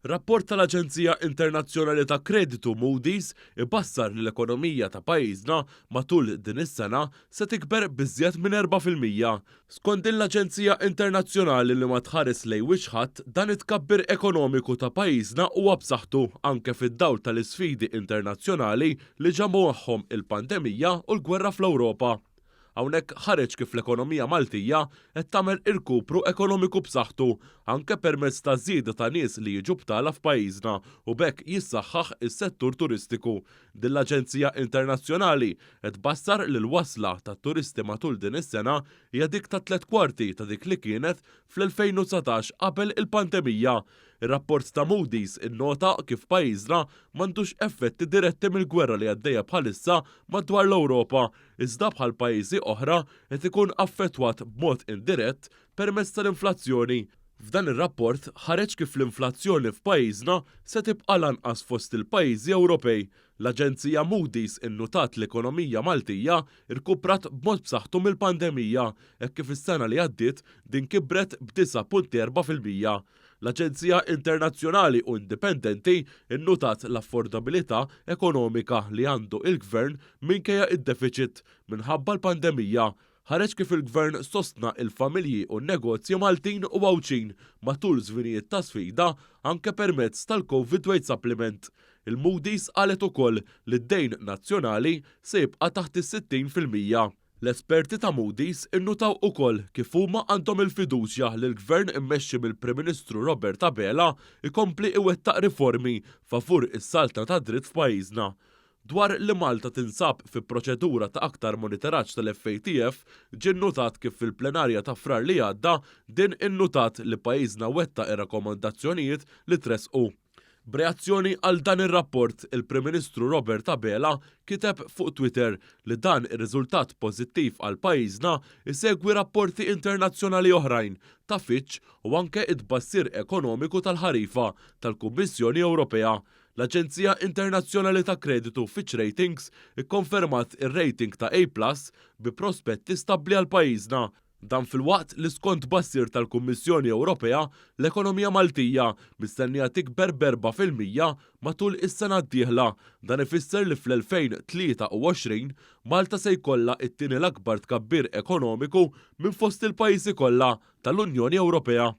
Rapport tal-Aġenzija Internazzjonali ta' Kreditu Moody's ibassar li l-ekonomija ta' pajjiżna matul din is-sena se tikber b'iżjed minn 4%. Skont din l-aġenzija internazzjonali li ma tħares lejn wiċċ ħadd, dan it-tkabbir ekonomiku ta' pajjiżna huwa b'saħħtu anke fid-dawl tal-isfidi internazzjonali li ġabu magħhom il-pandemija u l-gwerra fl-Ewropa. Hawnhekk ħareġ kif l-ekonomija Maltija qed tagħmel irkupru ekonomiku b'saħħtu, anke permezz ta' żieda ta' nies li jiġu btala f'pajjiżna u b'hekk jissaħħaħ is-settur turistiku. Din l-aġenzija internazzjonali qed tbassar li l-wasla tat-turisti matul din is-sena hija dik ta' tlett kwarti ta' dik li kienet fl-2019 qabel il-pandemija. Ir-rapport ta' Moody's innota kif pajjiżna m'għandux effetti diretti mill-gwerra li għaddejja bħalissa madwar l-Ewropa, iżda bħal pajjiżi oħra qed ikun affettwat b'mod indirett permezz tal-inflazzjoni. F'dan ir-rapport ħareġ kif l-inflazzjoni f'pajjiżna se tibqa' l-anqas fost il-pajjiżi Ewropej. L-aġenzija Moody's innutat l-ekonomija Maltija rkuprat b'mod b'saħħtu mill-pandemija hekk kif is-sena li għaddiet din kibret b'9.4%. L-aġenzija internazzjonali u indipendenti nnutat l-affordabilità ekonomika li għandu il-Gvern minkejja id-defiċit minħabba l-pandemija. Ħareġ kif il-Gvern sostna il-familji u n-negozji Maltin u Għawdxin matul żminijiet ta' sfida anke permezz tal-Covid Wage Supplement. Il-Moody's qalet ukoll li d-dejn nazzjonali se jibqa' taħt is-60%. L-esperti ta' Moody's innutaw ukoll kif huma għandhom il-fiduċja li l-Gvern immexxi mill-Prim Ministru Robert Abela jkompli iwettaq riformi favur is-saltna tad-dritt f'pajjiżna. Dwar li Malta tinsab fi proċedura ta' aktar monitoraġġ tal-FATF, ġie nnutat kif fil-plenarja ta' Frar li għadda din innutat li pajjiżna wettaq ir-rakkomandazzjonijiet li tressqu. B'reazzjoni għal dan ir-rapport, il-Prim Ministru Robert Abela kiteb fuq Twitter li dan ir-riżultat pożittiv għal pajjiżna isegwi rapporti internazzjonali oħrajn ta' Fitch u anke it-tbassir ekonomiku tal-ħarifa tal-Kummissjoni Ewropea. L-Aġenzija Internazzjonali ta' Kreditu Fitch Ratings ikkonfermat ir-rating ta' A plus bi prospetti stabbli għal pajjiżna. Dan filwaqt li skont tbassir tal-Kummissjoni Ewropea, l-ekonomija Maltija mistennija tikber b'4% matul is-sena d-dieħla. Dan ifisser li fl-2023 Malta se jkollha t-tieni l-akbar tkabbir ekonomiku minn fost il-pajjiżi kollha tal-Unjoni Ewropea.